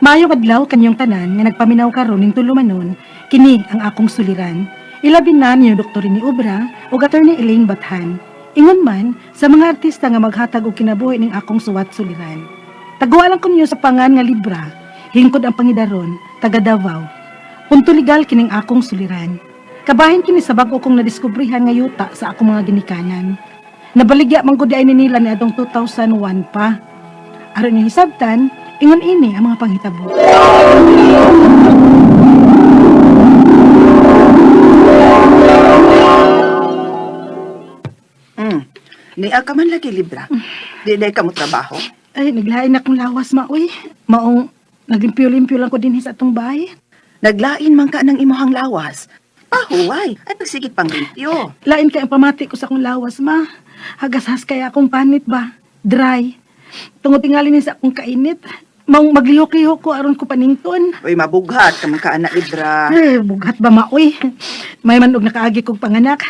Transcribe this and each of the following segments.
Maayong adlaw kanyong tanan nga nagpaminaw karon ning tulumanon, kini ang akong suliran. Ilabi na niyo Dr. ni Obra ug Attorney Elaine Bathan. Ingon man sa mga artista nga maghatag og kinabuhi ning akong suwat suliran. Taguan lang ko ninyo sa pangan nga Libra, hingkod ang pangidaron, taga Davao. Punto legal kining akong suliran. Kabahin kini sa bag-o kong nadiskubrihan nga yuta sa akong mga ginikanan. Nabaligya man gud ay ni nila ni adtong 2001 pa. Aron nga hisabtan, ingon ini ang mga panghitabo. Niya ka man lagi Libra. Di na ka mo trabaho. Ay, naglain akong lawas, maoy. Maong naglimpyo-limpyo lang ko dinhi sa atong bahay. Naglain man ka ng imuhang lawas. Pahuway, at nagsigit pang limpyo. Lain kay ang pamati ko sa akong lawas, ma. Hagas-has kaya akong panit ba? Dry. Tungod tingali ni sa akong kainit. Maong maglihok-lihok ko aron ko panington. Uy, mabughat ka man ka anak Libra. Ay, bughat ba maoy? May man og nakaagi kog panganak.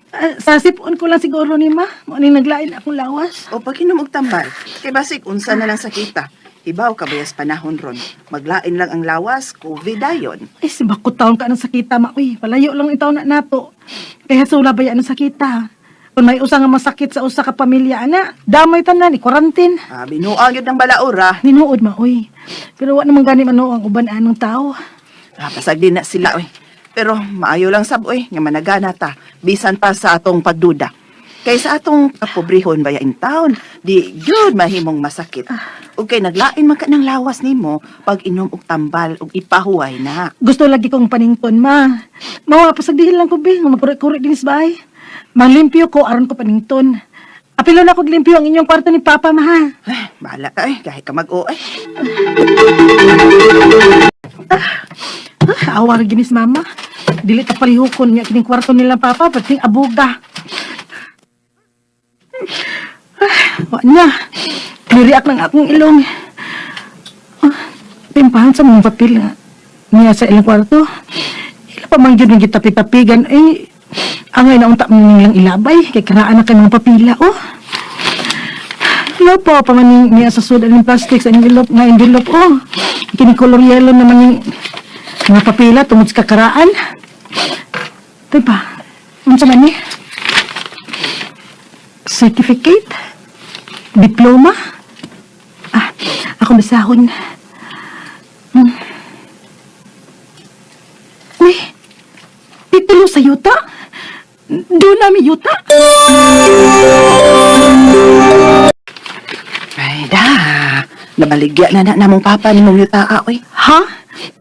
Ah, sa sipon ko lang siguro ni ma. Mao ning naglain akong lawas. O pag-inom og tambal, kay basig unsa na lang sakita. Hibaw ka bayas panahon ron. Maglain lang ang lawas, COVID dayon. Ay, si bakot taon ka ng sakita, ma. Uy, palayo lang itaw na nato. Kaya sula ba yan ang sakita? Kung may usa nga masakit sa usa ka pamilya, ana, damay tanan, i-quarantine. Ah, binuang yun ng balaura. Ninuod, ma, uy. Pero wa naman gani mano ang uban anong tao. Ah, pasag din na sila, oy. Pero maayo lang sab, oy, nga managana ta. Bisan pa sa atong pagduda. Kay sa atong kapobrehon baya in town, di gyud mahimong masakit. Ug kay naglain man ka ng lawas nimo pag inom og tambal ug ipahuway na. Gusto lagi kong panington, ma. Mawa, pasagdihin lang ko, be. Nga magkuri-kuri din sa bahay. Manglimpyo ko, aron ko panington. Apilo na kog limpyo ang inyong kwarto ni Papa, ma, ha? Ay, bahala ka eh, kahit ka mag-o eh. Ah, awa ra ginis mama. Dili ta palihukon niya kining kwarto nila papa pati abuga. Ah, wa na. Niriak ng akong ilong. Ah, timpahan sa mga papel nga. Niya sa ilang kwarto. Ila pa man gyud nga gitapi-tapigan eh. Angay na unta man nilang ilabay kay karaan na kay mga papila oh. Hello po, pamaning niya sa sudan ng plastic sa envelope nga envelope oh. Kini color yellow naman yung mga papila tungod sa kakaraan. Diba? Unsa man ni? Certificate? Diploma? Ah, ako basahon. Uy, titulo sa yuta? Doon namin yuta? Ay da, nabaligya na na namong papa ni mong yutaa oy. Ha?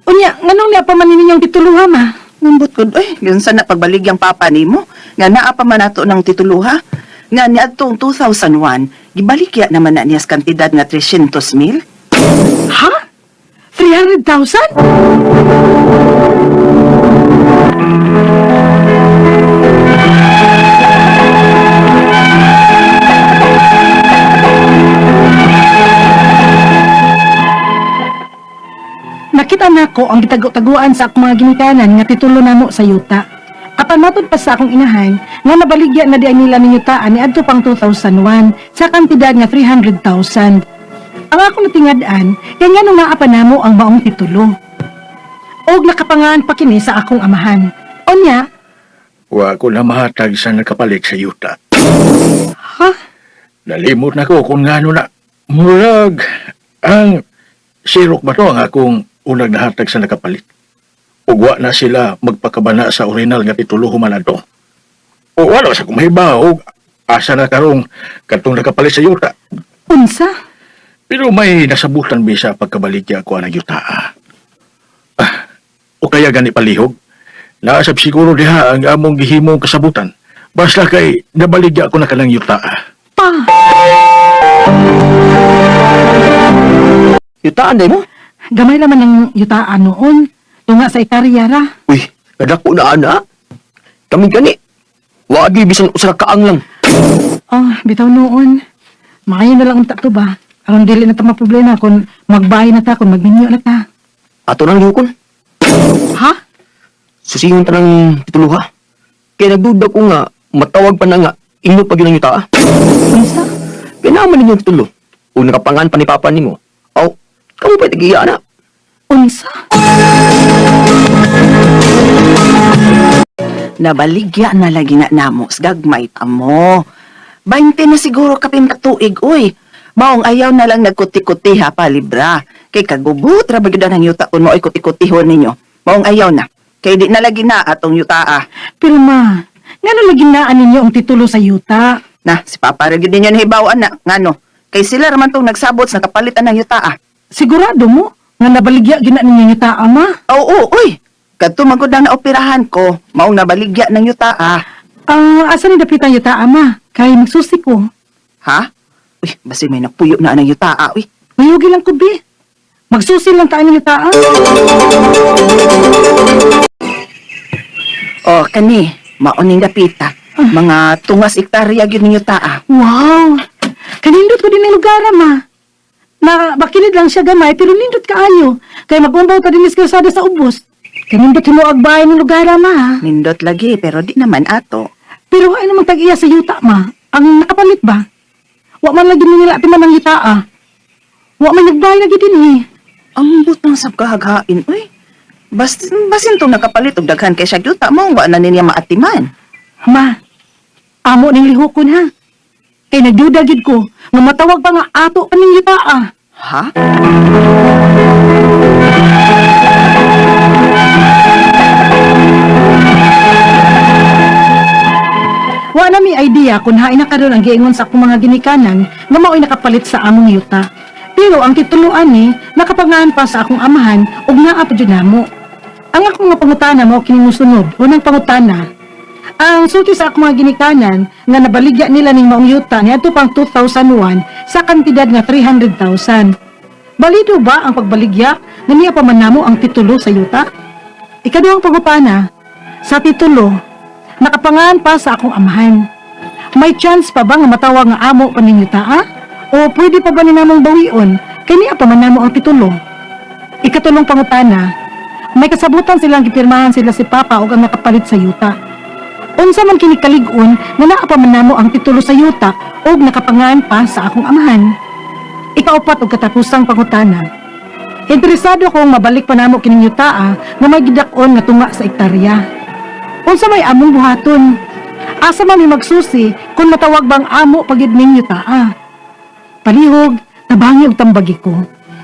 Unya, nganong niya pa man ninyong tituluha, ma? Nambot ko, oy, yun sana pagbaligyang papa nimo nga naa pa man nato ng tituluha. Nga niadtong 2001, gibaligya naman na niya sa kantidad nga 300 mil. Ha? 300,000? Nakita nako ang gitago-taguan sa akong mga ginikanan nga titulo namo sa yuta. Apan matod pa sa akong inahan nga nabaligya na di ang nila ning yutaan ni adto pang 2001 sa kantidad nga 300,000. Ang akong natingad-an, kay nga nung naa pa namo ang maong titulo. Og nakapangan pa kini sa akong amahan. Onya, Wa ko na mahatag sa nakapalit sa yuta. ha? Nalimot na ko kung ngano na. Murag, ang sirok ba to ang akong unang nahatag sa nakapalit? Ug wa na sila magpakabana sa original nga titulo human adto. O wala sa kumahiba og asa na karong katong nakapalit sa yuta. Unsa? Pero may nasabutan bisa pagkabaligya ko ang yuta. Ah, o kaya gani palihog? Naasab siguro diha ang among gihimong kasabutan. Basta kay nabaligya ko na kanang yuta. Pa! Yutaan day mo? Gamay naman ang yutaan noon. Tunga sa ikarya ra. Uy, kadako na ana. Kami gani. Wagi bisan usa ka kaang lang. Oh, bitaw noon. Maayo na lang unta to ba? Aron dili na ta maproblema kung magbahay na ta, kung magminyo na ta. Ato nang lihukon. Ha? Susingon ta ng tituluha. Kaya nagduda ko nga matawag pa na nga inyo pa gyud ang yutaa. Unsa? Kaya naman ninyo titulo. O nakapangan pa ni papa nimo. Aw, kamo pa tigiya na. Unsa? Nabaligya na lagi na namo sa gagmay pa mo. 20 na siguro kapin katuig, uy. Maong ayaw na lang nagkuti-kuti ha, palibra. Kay kagubot ra ba gyud ang yuta kun mo'y kuti-kutihon ninyo. Maong ayaw na. Kay di na lagi na atong yuta ah. Pero ma, ngano lagi naa ninyo ang titulo sa yuta? Na, si Papa ra gyud ninyo nahibaw na. Ngano? Kay sila raman tong nagsabot sa nakapalitan ng yuta ah. Sigurado mo nga nabaligya gina ninyo yuta, ama? Oo, uy. Kadto man gud ang naoperahan ko, maong nabaligya ng yuta ah. Ah, asa ni dapitan yuta, ama? Kay magsusi ko. Ha? Uy, basin may napuyo na ang yuta ah, uy. Mayugi lang ko, bi. Magsusi lang ta ani yuta, ah. Oh, kani, mauning dapita. Mga tungas ektarya gyud ninyo ta ah. Wow! Kanindot ko din ang lugar, ama. Na bakilid lang siya gamay, pero nindot kaayo. Kay magumbaw ta din kalsada sa ubos. Kanindot himuag bahay ng lugar, ama. Ha? Nindot lagi pero di naman ato. Pero ay namang tag-iya sa yuta, ma. Ang nakapalit ba? Wa man lagi nila atiman ang yuta, ah. Wa man nagbahay lagi din eh. Ang butang sa kahaghain, uy. Basin tong nakapalit og daghan kay siya yuta mo wa na niya maatiman. Ma, amo ning lihokon ha. Kay nagduda gid ko nga matawag pa nga ato kaning yuta, ah. Ha? Wa na mi idea kung hain na karon ang giingon sa akong mga ginikanan nga mao'y nakapalit sa among yuta. Pero ang tituluan ni nakapangahan pa sa akong amahan ug naa pa jud namo. Ang akong nga pangutana mao kini mosunod. Unang pangutana, ang sulti sa akong mga ginikanan nga nabaligya nila ning maong yuta niadto pang 2001 sa kantidad nga 300,000. Balido ba ang pagbaligya nga niya pa man namo ang titulo sa yuta? Ikaduhang pangutana, sa titulo, nakapangahan pa sa akong amahan. May chance pa ba nga matawag nga amo pa ninyo taa? O pwede pa ba ni namong bawion? Kay niya pa man namo ang titulo. Ikatulong pangutana, may kasabutan silang gipirmahan sila si Papa og ang nakapalit sa yuta. Unsa man kini kalig-on nga naa pa man namo ang titulo sa yuta og nakapangahan pa sa akong amahan. Ikaupat og katapusang pangutana, interesado kong mabalik pa namo kining yutaa nga may gidak-on nga tunga sa ektarya. Unsa may among buhaton? Asa man mi magsusi kung matawag bang amo pagid ning yutaa? Palihog, tabangi og tambagi ko.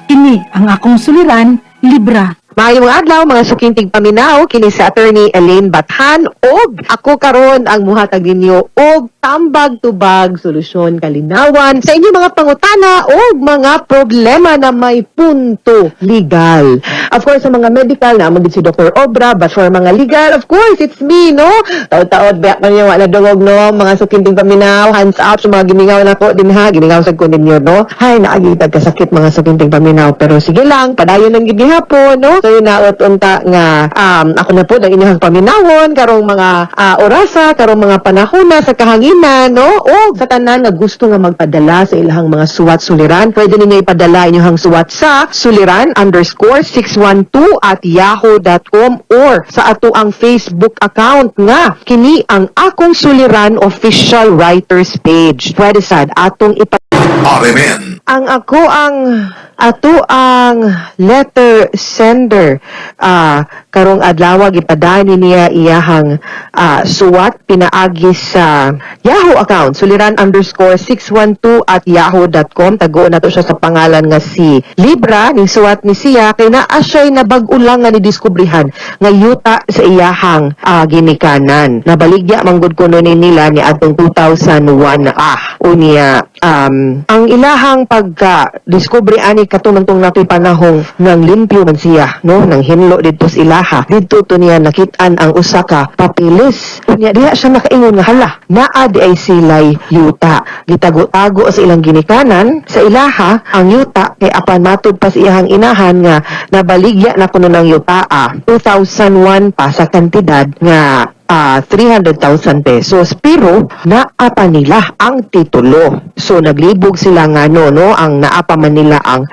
Kini ang akong suliran, Libra. Maayong adlaw mga sukintig paminaw kini sa Attorney Elaine Bathan og ako karon ang muhatag ninyo og tambag tubag solusyon kalinawan sa inyong mga pangutana og mga problema na may punto legal. Of course, sa mga medical na gid si Dr. Obra, but for mga legal, of course, it's me, no? Taod-taod ba kanyo wala dungog, no? Mga sukinting paminaw, hands up sa mga gimingaw nako din ha, gimingaw sad ko ninyo, no? Hay, naagi kasakit mga sukinting paminaw, pero sige lang, padayon lang gid gihapon, no? So yun naot unta nga ako na po ang inyong paminawon karong mga orasa, karong mga panahon na sa kahanginan, no? O sa tanan nga gusto nga magpadala sa ilahang mga suwat suliran, pwede ninyo ipadala inyong suwat sa suliran_612@yahoo.com or sa ato ang Facebook account nga kini ang Akong Suliran Official Writers Page. Pwede sad atong ipa RMN. Ang ako ang ato ang letter sender, karong adlaw gipadani niya iyahang suwat pinaagi sa Yahoo account suliran_612@yahoo.com. Tago na to siya sa pangalan nga si Libra. Ning suwat ni siya kay naa siya'y nabag-o lang nga nidiskubrihan nga yuta sa iyahang ginikanan. Nabaligya manggod kuno ni nila ni atong 2001. Unya ang ilahang pagka diskubre ani katunang tong natoy panahong nang limpyo man siya, no, nang hinlo didto sa ilaha didto to niya nakit-an ang usa ka papeles. Unya diha siya nakaingon nga hala, naa di ay silay yuta. Gitago-tago sa ilang ginikanan sa ilaha ang yuta kay apan matud pa sa iyahang inahan nga nabaligya na kuno ng yuta 2001 pa sa kantidad nga 300,000 pesos, pero naapa nila ang titulo. So naglibog sila nga no, ang naapa man nila ang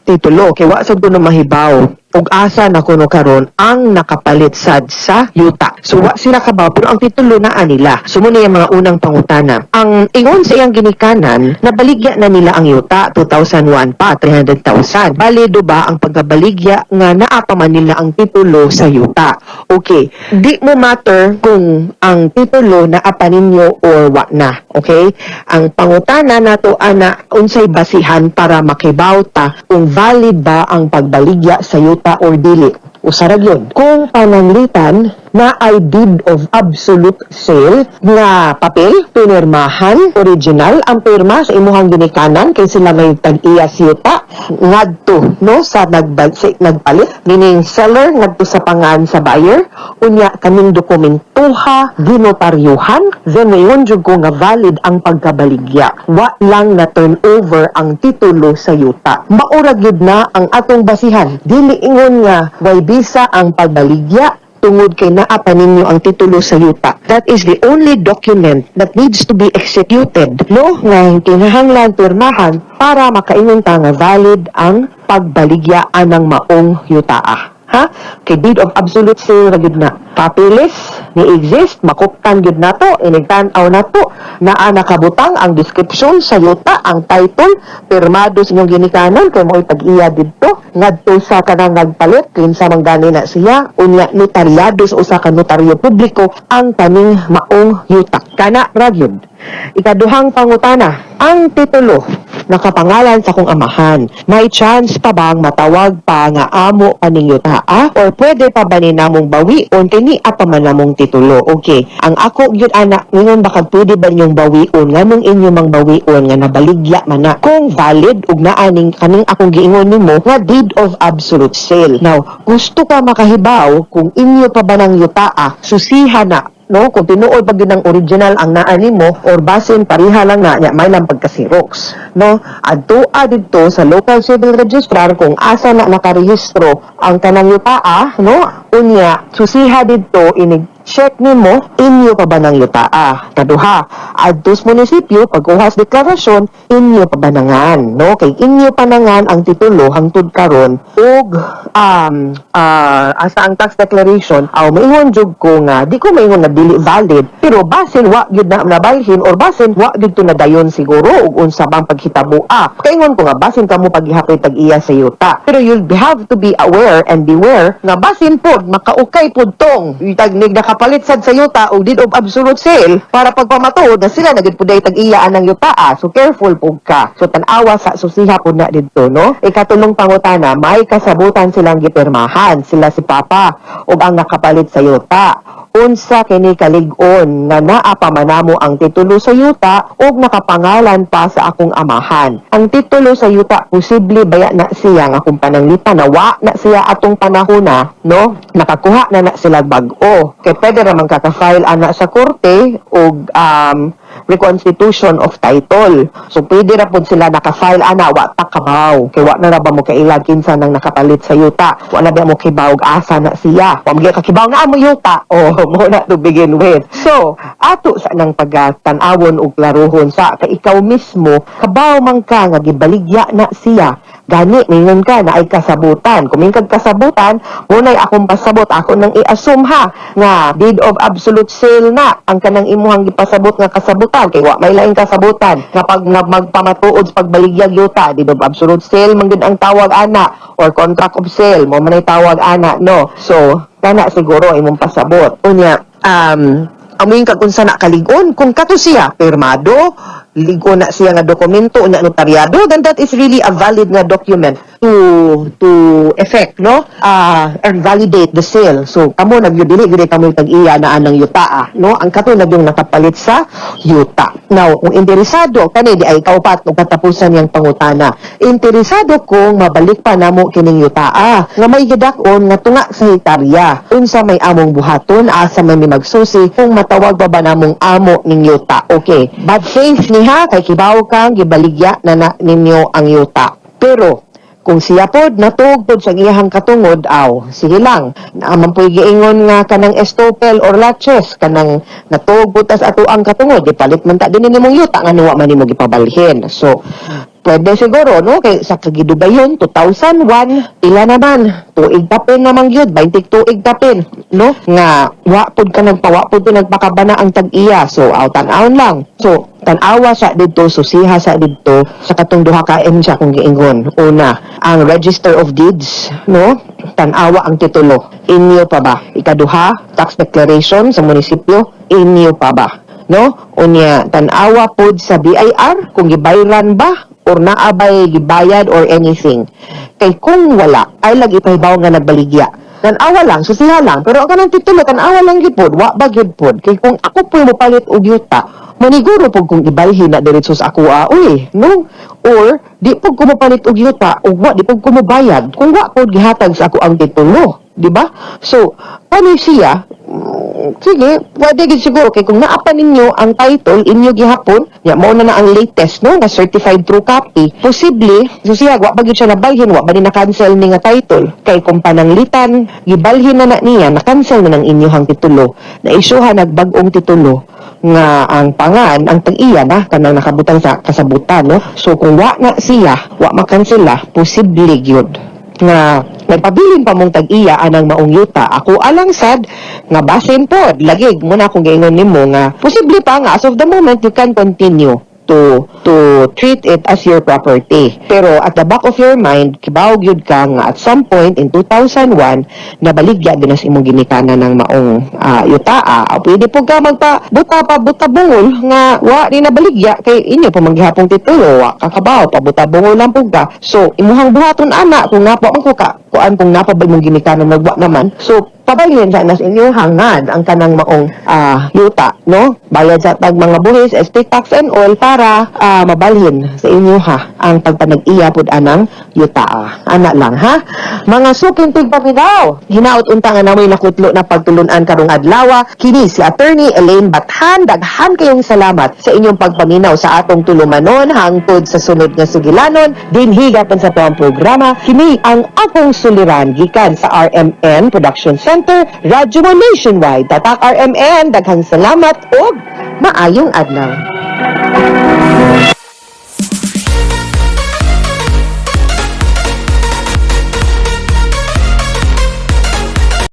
titulo kay wa sad kuno mahibaw. Ug asa na kuno karon ang nakapalit sad sa yuta. So wa sila kabaw, pero ang titulo naa nila. So mao ni ang mga unang pangutana. Ang ingon sa iyang ginikanan, nabaligya na nila ang yuta 2001 pa, 300,000. Balido ba ang pagkabaligya nga naa pa man nila ang titulo sa yuta? Okay, di mo matter kung ang titulo naa pa ninyo or wa na. Okay? Ang pangutana nato ana, unsay basihan para makibaw ta kung valid ba ang pagbaligya sa yuta or dili? Usa ra gyud. Kung pananglitan naay deed of absolute sale nga papel, pinirmahan, original ang pirma sa imuhang ginikanan kay sila may tag-iya sa yuta ngadto, no, sa nagpalit, meaning seller ngadto sa pangan sa buyer, unya kaning dokumentuha ginotaryuhan, then moingon jud ko nga valid ang pagkabaligya. Wa lang na turn over ang titulo sa yuta. Mao ra gyud na ang atong basihan. Dili ingon nga way bisa ang pagbaligya tungod kay naa pa ninyo ang titulo sa yuta. That is the only document that needs to be executed, no? Nga kinahanglan pirmahan para makaingon ta nga valid ang pagbaligya anang maong yutaa. Ha? Kay deed of absolute sale ra gyud na. Papeles ni exist, makuptan gyud nato, inig tan-aw nato, naa nakabutang ang description sa yuta, ang title, pirmado sa inyong ginikanan kay mo'y tag-iya didto ngadto sa kanang nagpalit, kinsa man gani na siya, unya notaryado sa usa ka notaryo publiko ang kaning maong yuta. Kana ra gyud. Ikaduhang pangutana, ang titulo nakapangalan sa akong amahan. May chance pa bang matawag pa nga amo kaning yuta, ah? Or pwede pa ba ni namong bawion kay naa pa man namong titulo? Okay. Ang ako gyud ana, ngingon ba kag pwede ba ninyong bawion, nganong inyo mang bawion nga nabaligya man na? Kung valid ug naa ning kaning akong giingon nimo nga deed of absolute sale. Now, gusto ka makahibaw kung inyo pa ba ng yutaa, susiha na, no, kung tinuod pag yun ang original ang naa nimo or basin pareha lang na nya may lang pagka-xerox, no? Adtoa didto sa local civil registrar kung asa na nakarehistro ang kanang yutaa, no? Unya susiha didto, inig check nimo inyo pa ba ng yutaa. Kaduha, adto sa munisipyo pagkuha sa deklarasyon, inyo pa ba nangan, no? Kay inyo pa nangan ang titulo hangtod karon ug asa ang tax declaration, aw maingon jud ko nga di ko maingon na dili valid, pero basin wa gyud na nabalhin or basin wa gyud to nadayon siguro ug unsa bang paghitaboa. Kaingon ko nga basin kamo pagihapon tag-iya sa yuta, pero you'll have to be aware and beware nga basin pod makaukay pod tong tagnig nakapalit sad sa yuta og deed of absolute sale para pagpamatuod na sila na gyud pud tag-iya anang yuta. So careful pud ka. So tan-awa sa susiha pud na didto, no? Ikatulong pangutana, may kasabutan silang gipirmahan sila si papa ug ang nakapalit sa yuta. Unsa kini kalig-on nga naa pa man namo ang titulo sa yuta ug nakapangalan pa sa akong amahan? Ang titulo sa yuta, posible baya na siya nga kung pananglitan na wa na siya atong panahona, no, nakakuha na na sila bag-o, kay pwede ra man kaka-file ana sa korte og reconstitution of title. So pwede ra pud sila naka-file ana, wa ta kabaw. Kay wa na ra ba mo kaila kinsa nang nakapalit sa yuta. Wa na ba mo kibaw og asa na siya. Wa mo kakibaw nga amo yuta. Oh, mo na to begin with. So, ato sa nang pagtan-awon og klaruhon sa kay ikaw mismo kabaw man ka nga gibaligya na siya. Gani, ningon ka na ay kasabutan. Kung kag kasabutan, munay akong pasabot, ako nang i-assume ha, nga deed of absolute sale na ang kanang imuhang gipasabot nga kasabutan. Kay wa may laing kasabutan. Nga pag nga magpamatuod sa pagbaligyag yuta, deed of absolute sale man gud ang tawag ana or contract of sale, mo man ay tawag ana, no? So, kana siguro imong pasabot. Unya, amuin kag unsa na kalig-on kung kato siya pirmado, lig-on na siya nga dokumento, unya notaryado, then that is really a valid nga document to effect, no, and validate the sale. So kamo nagyud dili gyud kamo tag-iya na anang yuta, ah, no? Ang kato na yung nakapalit sa yuta. Now, kung interesado kani di ay kaupat og katapusan niyang pangutana, interesado kung mabalik pa namo kining yuta, ah, nga may gidak-on nga tunga sa hektarya, unsa may among buhaton, asa may mi magsusi, kung matawag pa ba namong amo ning yuta? Okay, bad faith ni ha, kay kibaw kang gibaligya na, na ninyo ang yuta, pero Kung siya pod natug pod sa iyahang katungod, aw, sige lang. Naa man po'y giingon nga kanang estoppel or laches, kanang natuog pod tas ato ang katungod, gipalit man ta din nimong yuta nga wa man nimo gipabalhin. So, pwede siguro, no? Kay sa kagidugayon, 2001, pila naman, tuig kapin naman gyud, 20 tuig kapin, no? Nga, wa pud ka nagpawa pud to nagpakabana ang tag-iya. So, aw, tan-awon lang. So, tan-awa sa didto, susiha sa didto, sa katong duha ka siya kung giingon. Una, ang Register of Deeds, no? Tan-awa ang titulo. Inyo pa ba? Ikaduha, tax declaration sa munisipyo, inyo pa ba? No? Unya, tan-awa pod sa BIR kung gibayran ba or naa bay gibayad or anything. Kay kung wala, ay lagi pahibaw nga nagbaligya. Tan-awa lang, susiha lang, pero ang kanang titulo, tan-awa lang gyud pod, wa ba gyud pod. Kay kung ako po mopalit og yuta, maniguro pud kung ibalhin na diretso sa ako, ah, uy, no? Or di pud ko mopalit og yuta ug wa di pud ko mobayad kung wa pud gihatag sa ako ang titulo, di ba? So, kani siya, sige, pwede gid siguro kay kung naa pa ninyo ang title inyo gihapon, nya mao na na ang latest, no, nga certified true copy. Posible, so siya wa pa gyud siya nabalhin, wa ba ni na-cancel ni nga title. Kay kung pananglitan gibalhin na na niya, na-cancel na ng inyong titulo. Na isyuhan nagbag-ong titulo nga ang pangan ang tag-iya na kanang nakabutang sa kasabutan, no? So kung wa na siya, wa makansela, posible gyud nga nagpabilin pa mong tag-iya anang maong yuta. Ako alang sad nga basin pod lagi mo na akong giingon nimo nga posible pa nga as of the moment you can continue to treat it as your property. Pero at the back of your mind, kibaw gyud ka nga at some point in 2001 nabaligya din sa imong ginikanan ng maong yutaa. Pwede po ka magpa buta pa buta bungol nga wa ni nabaligya kay inyo pa manggihapong titulo, wa kakabaw, pabuta bungol lang pud ka. So imuhang buhaton ana kung napa man ko ka kuan, kung napa ba imong ginikanan, nagwa naman. So pabalhin sa nas inyong hangad ang kanang maong yuta, no? Bayad sa tag mga buhis, estate tax and all para mabalhin sa inyo ha ang pagpanag-iya pud anang yuta. Ana lang ha. Mga suking tigpaminaw, hinaot unta nga namoy nakutlo na pagtulunan karong adlaw. Kini si Attorney Elaine Bathan. Daghan kayong salamat sa inyong pagpaminaw sa atong tulumanon hangtod sa sunod nga sugilanon dinhi gapon sa tuang programa. Kini ang Akong Suliran gikan sa RMN Production Center, Radyo Mo Nationwide. Tatak RMN, daghang salamat ug maayong adlaw.